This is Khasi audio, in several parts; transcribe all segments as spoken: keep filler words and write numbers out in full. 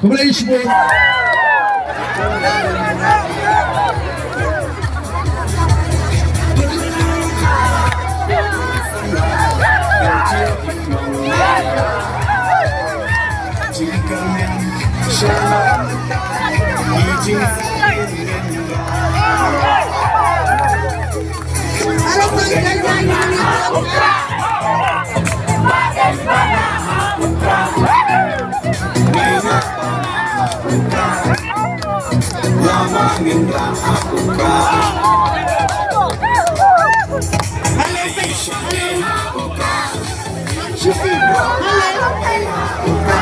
Khublei shibun.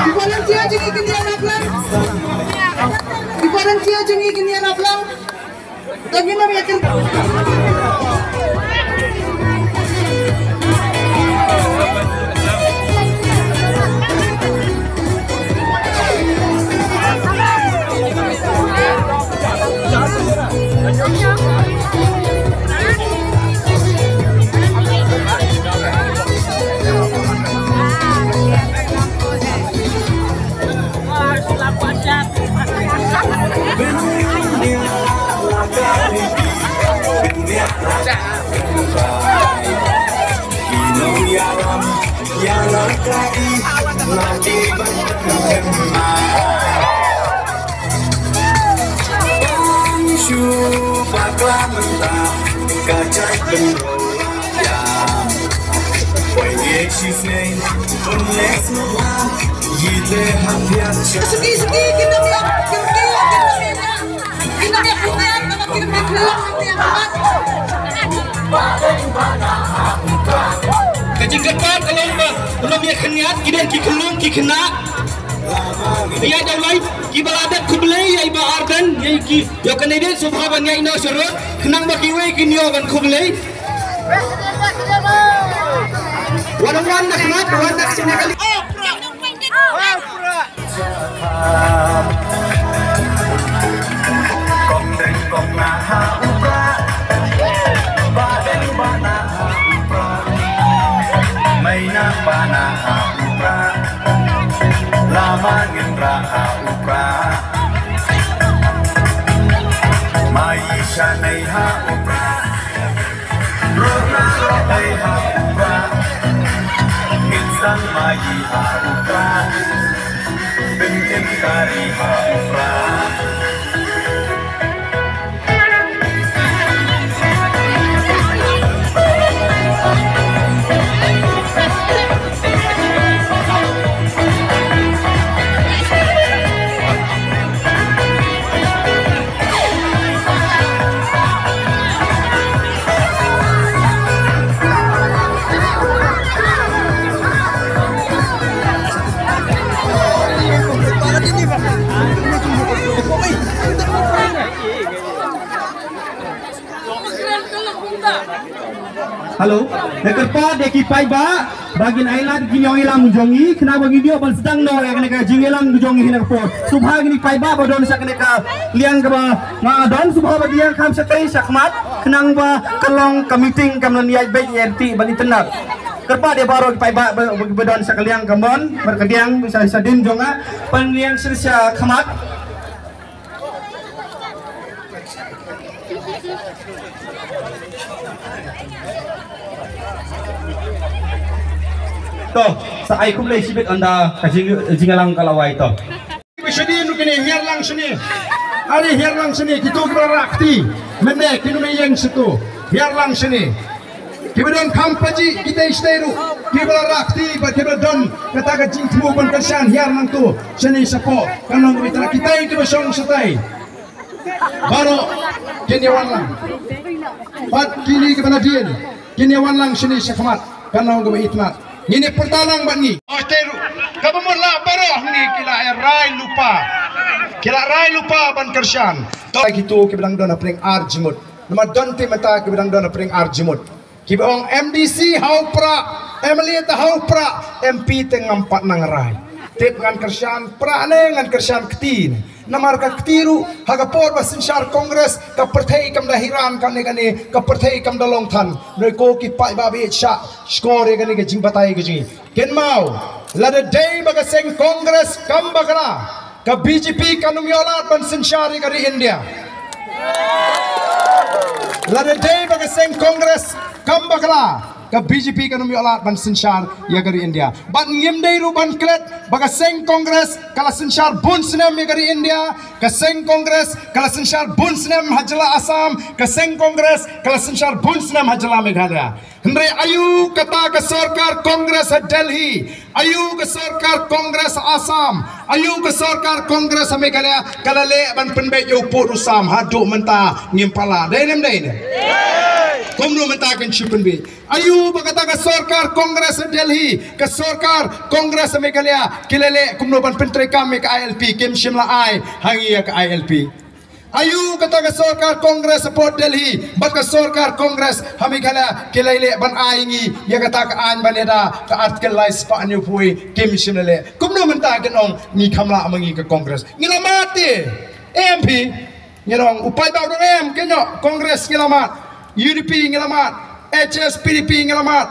Ki volunteer jong ngi kin ïarap lang. Ki volunteer jong ngi kin ïarap lang. Suki, suki, kita biar, kita biar, kita biar. Ka jingkyrpad ka long ba u nongïakhniat, ki don ki khyllung ki khynnah. Ïa da u lai kiba la dep khublei ïa i Bah Ardent, ïa ki, ïa u candidate sngewbha ban ïaid noh sha road khnang ba kiwei kin ïoh ban khublei. Wan wan na khmat, wan na khmat. Kong deng kong na ha u Prah. Ba deng ba na ha u Prah. Mai na ba na ha u Prah. Lama ngin rah ha u Prah. Mai sha nei ha u Prah. Rora rora ha u Prah. Ngin sang mai ha u Prah. Pynkim kari ha u Prah. Hello, nga kyrpad ïa ki paidbah ba kin ailad ki nongïalam jong ngi, khnang ba ngin ïoh ban sdang noh ïa kane ka jingïalam jong ngi ha kane ka por. Sngewbha ïa ki paidbah ba don sha kane ka liang kaba nga don, sngewbha ba ïeng kham shatei shakhmat, khnang ba ka long ka meeting kam don ïaid beit ïaid tih ban itynnad. Kyrpad ïa baroh ki paidbah ba, ba, ba don sha ka liang kamon, bad ka diang, sha, sha dien jong nga, ban ïeng sha, shakhmat. To, sa ai khublei shibit ynda ka jing, jingïalang ka la wai to. Ba shane ruh kine hiar lang shane. Are hiar lang shane, kito kiba rah kti. Mynne kine me ïeng shito. Hiar lang shane. Kiba don kham pajih kitei shatei ruh, kiba la rah kti bad kiba don kata ka jingthmu ban kyrshan, hiar nangto shane shapoh. Kan long kaba itynnad, kitei kiba shong shatai baroh kin ïa wan lang. Bad kine kiba nadien kin ïa wan lang shane shakhmat, kan long kaba itynnad. Ngin ïa pyrta lang bad ngi. Oh, shatei ruh kaba mut la baroh hangne ki la rai lypa. Ki la rai lypa ban kyrshan. To kito kiba dang don hapdeng ar jingmut. Namar don te mynta kiba dang don hapdeng ar jingmut. Kiba ong M D C ha u Prah, M L A te ha u Prah, M P te ngam pat nang rai. Tip ngan kyrshan Prah ne ngan kyrshan kti ne. Namar ka kti ruh ha ka por ba synshar Congress ka pyrthei kam da hiran kane kane, ka pyrthei kam da long than. Noi ko ki paidbah ba ïeit, shah shkor ïa kane ka jingbatai ka jong ngi. Kynmaw, lada dei ba ka seng Congress kam bakla, Ka B J P kan ym ïoh lad ban synshar ïa ka ri India. Lada dei ba ka seng Congress kam bakla, ka B J P kan ym ïoh lad ban synshar ïa ka ri India. Bad ngim dei ruh ban klet ba ka seng Congress ka la synshar bun snem ïa ka ri India, ka seng Congress ka la synshar bun snem ha jylla Assam, ka seng Congress ka la synshar bun snem ha jylla Meghalaya. Hynrei aïu kata ka sorkar Congress ha Delhi, aïu ka sorkar Congress ha Assam, aïu ka sorkar Congress ha Meghalaya ka la leh ban pynbeit ïa u pud u sam? Haduh mynta ngim pat lah. Dei ne ym dei ne? Kumno mynta kin shu pynbeit? Aïu ba kata ka sorkar Congress ha Delhi, ka sorkar Congress ha Meghalaya ki la leh kumno ban pyntreikam ïa ka I L P? Kim shym la ai ha ngi ïa ka I L P. Aïu kata ka sorkar Congress ha Port Delhi bad ka sorkar Congress ha Meghalaya ki la leh ban ai ngi ïa kata ka aiñ ban ïada ka Article lai spah hynñiewphew? Kim shym la leh. Kumno mynta kin ong ngi kham lah ma ngi ka Congress? Ngi la mad te. Em phi? Ngi ong u paidbah u dang em, kin ong Congress ngi la mad, U D P ngi la mad, H S P D P ngi la mad,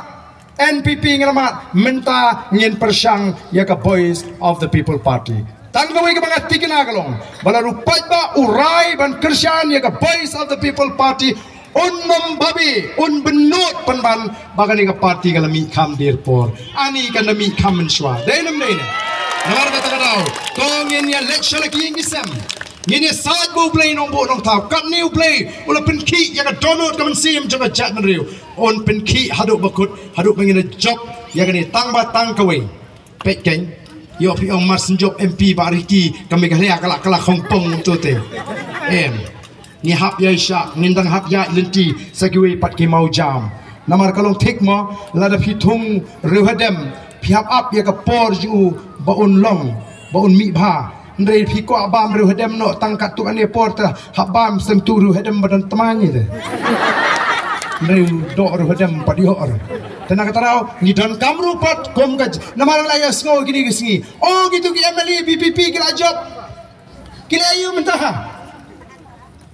N P P ngi la mad. Mynta ngin pyrshang ïa ka Voice of the People Party. Tang kawei kaba nga thikna ka long ba lada u paidbah u rai ban kyrshan ïa ka Voice of the People Party, un ym babe, un bynnud pynban ba kane ka party ka la mih kham dier por. Ani kan la mih kham mynshuwa. Dei ne ym dei ne? Namar kata ka daw to ngin ïa leit sha la ki ïing ki sem. Ngin ïa said ba U Blei Nongbuh Nongthaw, katne U Blei u la pynkhih ïa ka dohnud ka mynsiem jong ka jaitbynriew, un pynkhih haduh ba kut, haduh ba ngin ïa jop ïa kane tang ba tang kawei. Peit kein, ïoh phi ong mar syn jop M P ba riti ka Meghalaya ka la, ka la khongpong to te. Em. Ngi hap ïa shah, ngin dang hap ïa lynti sa kiwei pat ki mawjam. Namar ka long thik mo, lada phi thung riewhadem, phi hap ap ïa ka por jong u ba un long, ba un mih bha. Hynrei phi kwah bam riewhadem noh tang katto katne por te, hap bam shen tu riewhadem ba don tmaiñ te. Hynrei u doh riewhadem pat ïoh re. Te na kata ka daw ngi donkam ruh pat kum ka j-, namar la ïa sngew kine ki sngi, o, kitu ki M L A V P P ki la jop. Ki la ïa mynta ha.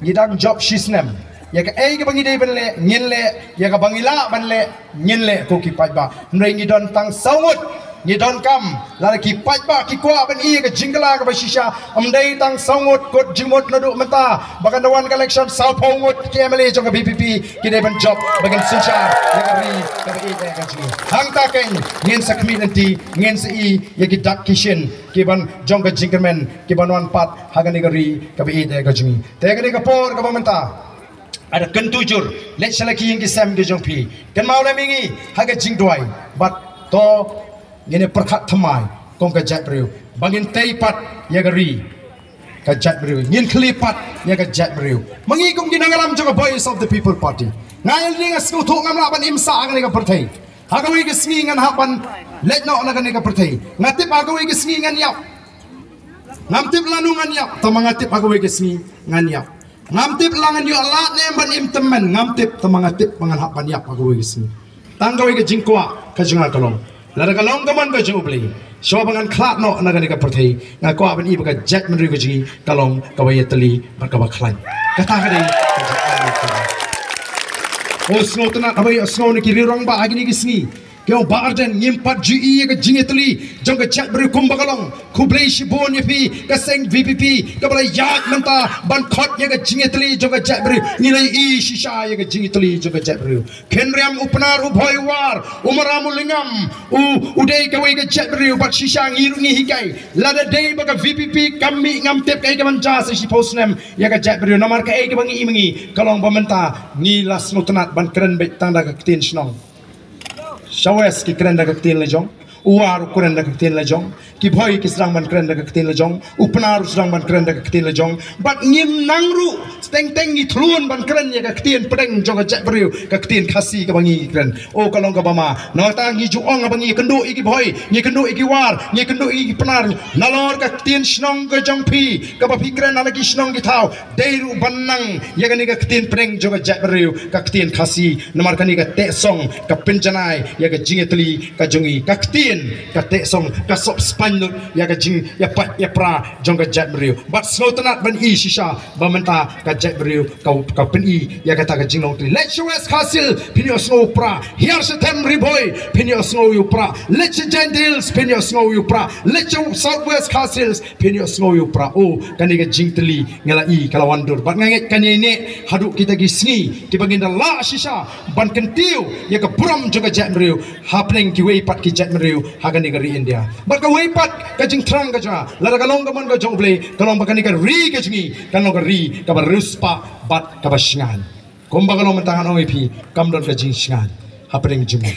Ngi dang jop shisnem. Ïa kaei kaba ngi dei ban leh ngin leh, ïa kaba ngi lah ban leh ngin leh ko ki paidbah. Hynrei ngi don tang saw ngut. Ngi donkam, lada ki paidbah ki kwah ban ïoh ïa ka jingkylla kaba shisha, ym dei tang saw ngut, kut jingmut naduh mynta ba kan da wan ka election sawphew ngut ki M L A jong ka V P P ki dei ban jop ba kan synshar ïa ka ri kaba ïeit ïa ka jong ngi. Hangta kein ngin sa khmih lynti, ngin sa ïoh ïa ki dak ki shin ki ban jong ka jingkyrmen ki ban wan pat ha kane ka ri kaba ïeit ïa ka jong ngi. Te kane ka por kaba mynta ada kyntu jur, leit sha la ki ïing ki sem ki jong phi. Kynmaw lem ïa ngi ha ka jingduwai bad to ngin ïa pyrkhat thymmai kum ka jaitbynriew ba ngin tei pat ïa ka ri, ka jaitbynriew. Ngin khlieh pat ïa ka jaitbynriew. Ma ngi kum ki nongïalam jong ka Voice of the People Party, nga ïa lade nga sngewthuh ngam lah ban im sah ha kane ka pyrthei. Ha kawei ka sngi ngan hap ban leit noh na kane ka pyrthei. Nga tip ha kawei ka sngi ngan ïap. Ngam tip lano ngan ïap, tangba nga tip ha kawei ka sngi ngan ïap. Ngam tip la ngan ïoh lad ne em ban im tymmen, ngam tip, tangba nga tip ba ngan hap ban ïap ha kawei ka sngi. Tang kawei ka jingkwah ka jong nga ka long, lada ka long ka mon ka jong U Blei, shuwa ba ngan khlad noh na kane ka pyrthei, nga kwah ban ïohi ba ka jaitbynriew ka jong ngi ka long kaba ïatylli bad kaba khlaiñ. Kata ka dei ka jingkwah. O sngewtynnat, haba ïohsngew na ki riew rangbah ha kine ki sngi, ki ong Bah Ardent, ngim pat ju ïohi ïa ka jingïatylli jong ka jaitbynriew kumba ka long. Khublei shibun ïa phi ka seng V P P kaba la ïaid mynta ban khot ïa ka jingïatylli jong ka jaitbynriew. Ngi la ïohi shisha ïa ka jingïatylli jong ka jaitbynriew. Kynriam u Pnar u Bhoi War, u Maram u Lyngngam, u, u dei kawei ka jaitbynriew bad shisha ngi ruh ngi hikai. Lada dei ba ka V P P kam mih ngam tip kaei ka ban jia sa shiphew snem ïa ka jaitbynriew. Namar kaei kaba ngi ïohi ma ngi ka long ba mynta ngi la sngewtynnat ban kren beit tang da ka ktien shnong. Sha West ki kren da ka ktien lajong. U War u kren da ka ktien lajong. Ki Bhoi ki sdang ban kren da ka ktien lajong. U Pnar u sdang ban kren da ka ktien lajong. Bad ngim nang ruh teng teng ngi thlun ban kren ïa ka ktien pdeng jong ka jaitbynriew, ka ktien Khasi kaba ngi kren. O ka long kaba ma. Nangta ngi ju ong ba ngi kynduh ïa ki Bhoi, ngi kynduh ïa ki War, ngi kynduh ïa ki Pnar. Nalor ka ktien shnong ka jong phi kaba phi kren ha la ki shnong ki thaw, dei ruh ban nang ïa kane ka ktien pdeng jong ka jaitbynriew, ka ktien Khasi. Namar kane ka teh song, ka pynjanai ïa ka jingïatylli ka jong ngi, ka ktien. ka teh song ka sop spine lut ïa ka jing ïa pat ïa pra jong ka jaitbynriew. Bad sngewtynnat ban i shisha ba mynta ka jaitbynriew ka ka pyni ïa kata ka jinglong tri. Leit sha West Khasi Hills phin ïohsngew pra, hiar sha Them Ri Bhoi phin ïohsngew ïa u pra, leit sha Jaintia Hills phin ïohsngew ïa u pra, leit sha South West Khasi Hills phin ïohsngew ïa u pra. O, kane ka jingtylli nga la i ka la wan dur. Bad nga ngeit kane ne haduh kita ki sngi kiba ngin da lah shisha ban kyntiew ïa ka burom jong ka jaitbynriew hapdeng kiwei pat ki jaitbynriew ha kane ka ri India. Bad kawei pat ka jingthrang ka jong nga, lada ka long ka mon ka jong U Blei, ka long ba kane ka ri ka jong ngi kan long ka ri kaba riewspah bad kaba shngaiñ. Kumba ka long mynta ngan ong ïa phi, kam don ka jingshngaiñ hapdeng jong ngi.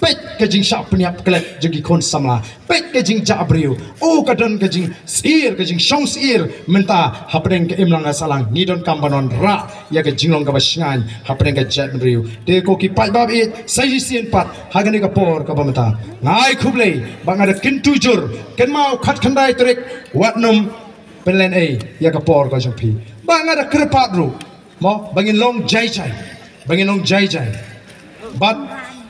Peit ka jingshah pynïap klet jong ki khun samla. Peit ka jingjah briew. O, ka don ka jingsyier, ka jingshong syier mynta hapdeng ka imlang ka sahlang. Ngi donkam ban wanrah ïa ka jinglong kaba shngaiñ hapdeng ka jaitbynriew. Te ko ki paidbah ba ïeit, sa shisien pat ha kane ka por kaba mynta, nga ai khublei ba nga da kyntu jur, kynmaw khatkhyndai tarik wat nym pynlehnoh ïa ka por ka jong phi. Ba nga da kyrpad ruh mo ba ngin long jai jai, ba ngin long jai jai. Bad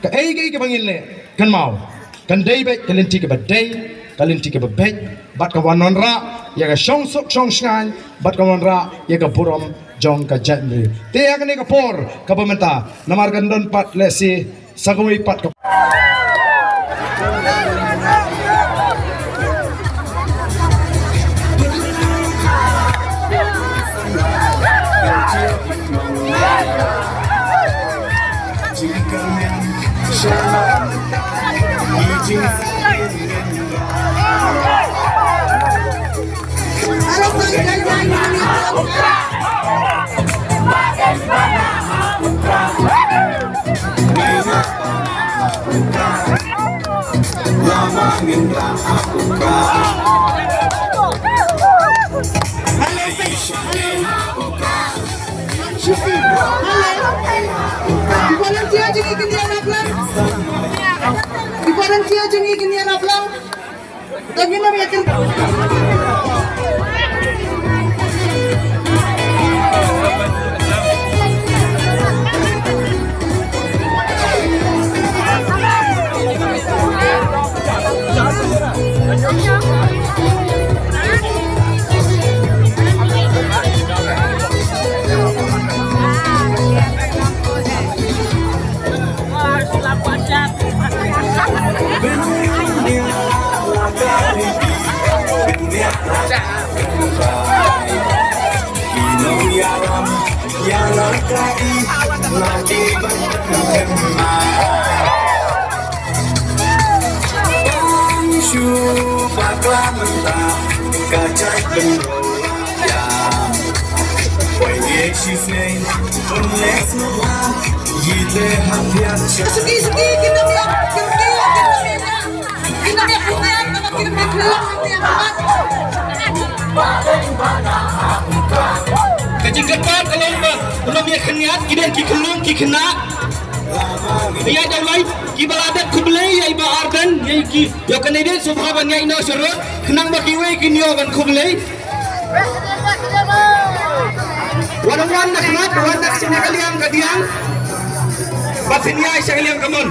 kaei kaei kaba ngin leh, kynmaw, kan dei beit ka lynti kaba dei, ka lynti kaba beit, bad ka wan wanrah ïa ka shong suk shong shngaiñ, bad ka wanrah ïa ka burom jong ka jaitbynriew. Te ha kane ka por kaba mynta, namar kan don pat lehse sa kawei pat ka Ki volunteer jong ngi kin ïarap lang. Ki volunteer jong ngi kin ïarap lang. Ka jingkyrpad ka long ba u nym ïa khynñiat, ki don ki khyllung ki khynnah. Ïa dawlai kiba la dep khublei ïa i Bah Ardent, ïa ki, ïa ka candidate sngewbha ban ïaid noh sha road khnang ba kiwei kin ïoh ban khublei. Wan wan na khmat, wan na sha ka liang ka diang. Ba phin ïaid sha ka liang ka mon.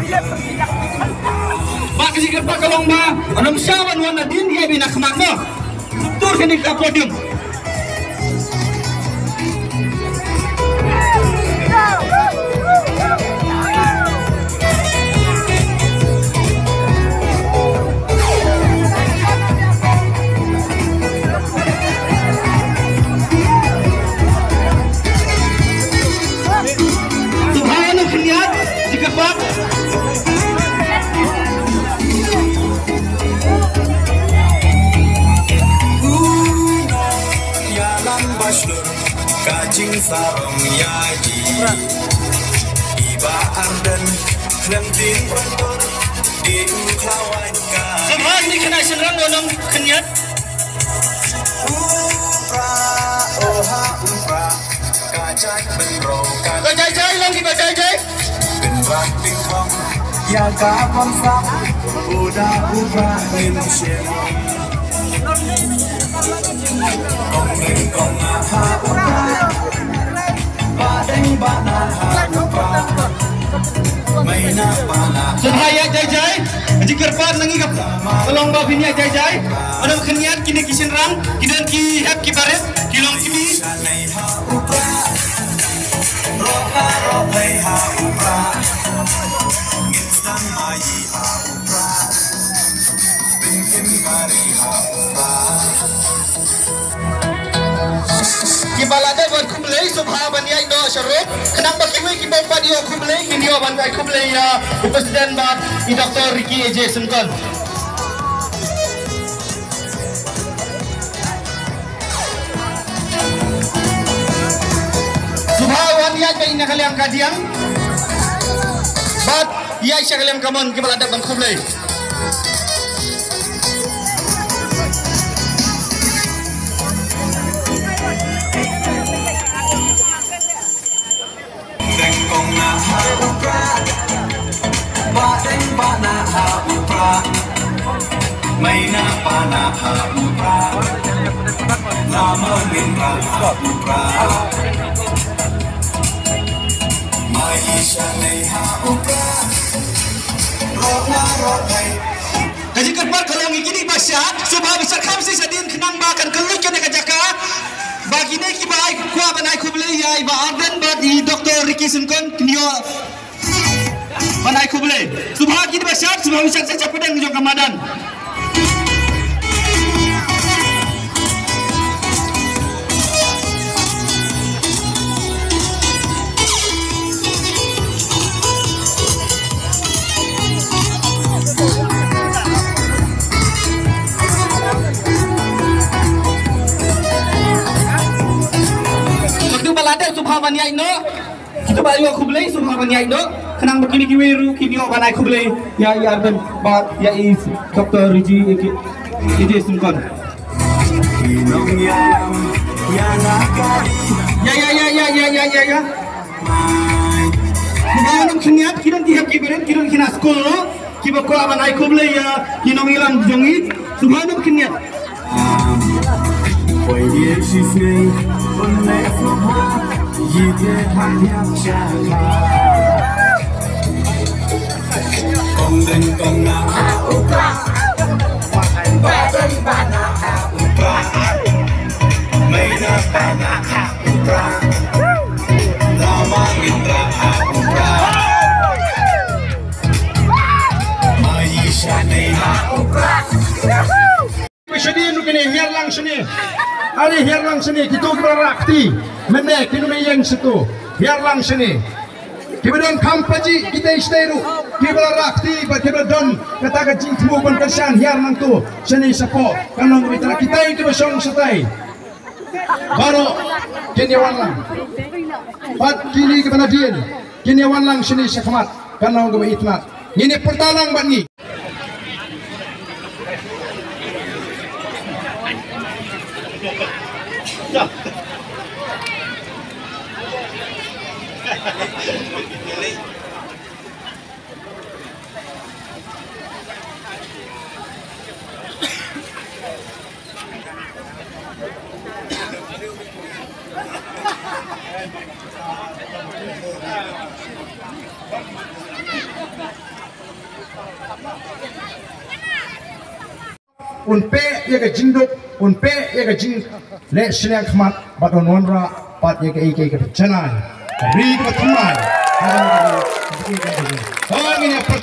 Ba ka jingkyrpad ka long ba u nym shah wan wan nadien, ïaid beit na khmat noh. Tur kane ka podium. Tuhan khynñiat, jingkyrpad. Ïalam ba shlur ka jingsarong ïa i. I Bah Ardent khlem ding rantor, dei u khlawait ka. Sngewbha ïa ki khynnah shynrang ba nym khynñiat. U Prah, oh ha u Prah, ka jai bynriew ka. Ka jai jai lang ki ba jai jai. Pynrah pynkhong ïa ka bamsap, u da u Prah ngin shim. Kong leng kong nga ha u Prah, ba deng ba na ha u Prah. Sngewbha ïaid jai jai. Jingkyrpad na ngi ka long ba phin ïaid jai jai. Haduh khyndiat kine ki shynrang ki don ki hep ki barit ki long ki mi. Kiba la dep ban khublei sngewbha ban ïaid noh sharum. Khnang ba kiwei kiba ym pat ïoh khublei kin ïoh ban ai khublei ïa u President bad i Doctor Ricky A J Syngkon. Sngewbha wan ïaid beit na ka liang ka diang bad ïaid sha ka liang ka mon kiba la dep ban khublei. Ka jingkyrpad ka long ïa kine ba shad, sngewbha ba shad kham shisha dien khnang ba kan kylluid kane ka jaka. Ba kine kiba ai kwah ban ai khublei ïa i Bah Ardent bad i Doctor Ricky Syngkon kin ïoh ban ai khublei. Sngewbha kine ba shad, sngewbha ba shad sha pdeng jong ka madan. Kito ba la dep sngewbha ban ïaid noh. Kito ba ïoh khublei sngewbha ban ïaid noh. Khnang ba kine kiwei ruh kin ïoh ban ai khublei ïa i Ardent bad ïa i Doctor Ricky, Ricky Syngkon. Ïa, ïa, ïa. Ki ba ym khyndiat, ki don ki hep ki barit, ki don ki na skul, kiba kwah ban ai khublei ïa ki nongïalam jong ngi. Sngewbha ym khyndiat. Shane ruh kine, hiar lang shane. Are hiar lang shane, kito kiba rah kti. Mynne kino me ïeng shato. Hiar lang shane. Kiba don kham pajih kitei shatei ruh. Kiba rah kti bad kiba don kata ka jingthmu ban kyrshan, hiar nangto shane shapoh. Kan long kaba ïa kita kiba shong shatai. Baroh kin ïa wan lang. Bad kine kiba nadien kin ïa wan lang shane shakhmat. Kan long kaba itynnad. Ngin ïa pyrta lang bad ngi. Un peit ïa ka jingduk, un peit ïa ka jingleh shiliang khmat, bad un wanrah pat ïa kaei kaei kaba janai. Ka ri kaba thymmai. Hooid, ngin ïa pyrta.